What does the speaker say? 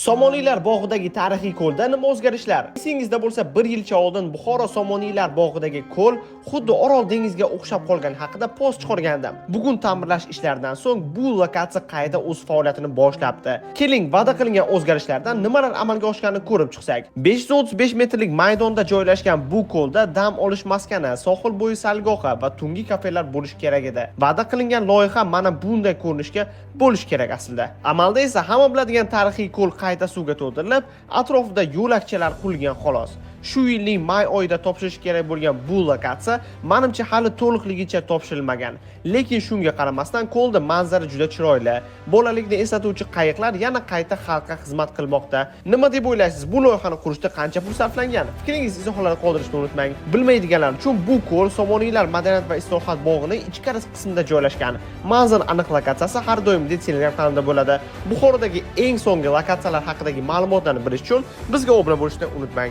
Somoniylar bog'idagi tarixiy ko'lda nima o'zgarishlar? Esingizda bo'lsa, bir yilcha oldin Buxoro Somoniylar bog'idagi ko'l xuddi Orol dengizga o'xshab qolgani haqida post chiqargandim. Bugun ta'mirlash ishlaridan so'ng bu lokatsiya qayta o'z faoliyatini boshlabdi. Keling, va'da qilingan o'zgarishlardan nimalar amalga oshganini ko'rib chiqsak. 535 metrlik maydonda joylashgan bu ko'lda dam olish maskani, sohil bo'yi saylgohi va tungi kafelar bo'lishi kerak edi. Va'da qilingan loyiha mana bunday ko'rinishga bo'lishi kerak aslida. Amalda esa hamma biladigan tarixiy ko'l qayta suvga to'ldirilib, atrofida yo'lakchalar qurilgan, xolos. Shu yilning may oyida topshirish kerak bo'lgan bu lokatsiya manimcha hali to'liqligicha topshirilmagan. Lekin shunga qaramasdan ko'lda manzara juda chiroyli. Bolalikni eslatuvchi qayiqlar yana qayta xalqqa xizmat qilmoqda. Nima deb o'ylaysiz? Bu loyihani qurishda qancha pul sarflangan? Fikringizni izohlarda qoldirishni unutmang. Bilmaydiganlar uchun, bu ko'l Somoniylar madaniyat va istirohat bog'ining ichkari qismida joylashgan. Manzil aniq lokatsiyasi har doimgidek Telegram kanalimda bo'ladi. Buxorodagi eng so'nggi lokatsiyalar haqidagi ma'lumotlarni bilish uchun bizga obuna bo'lishni unutmang.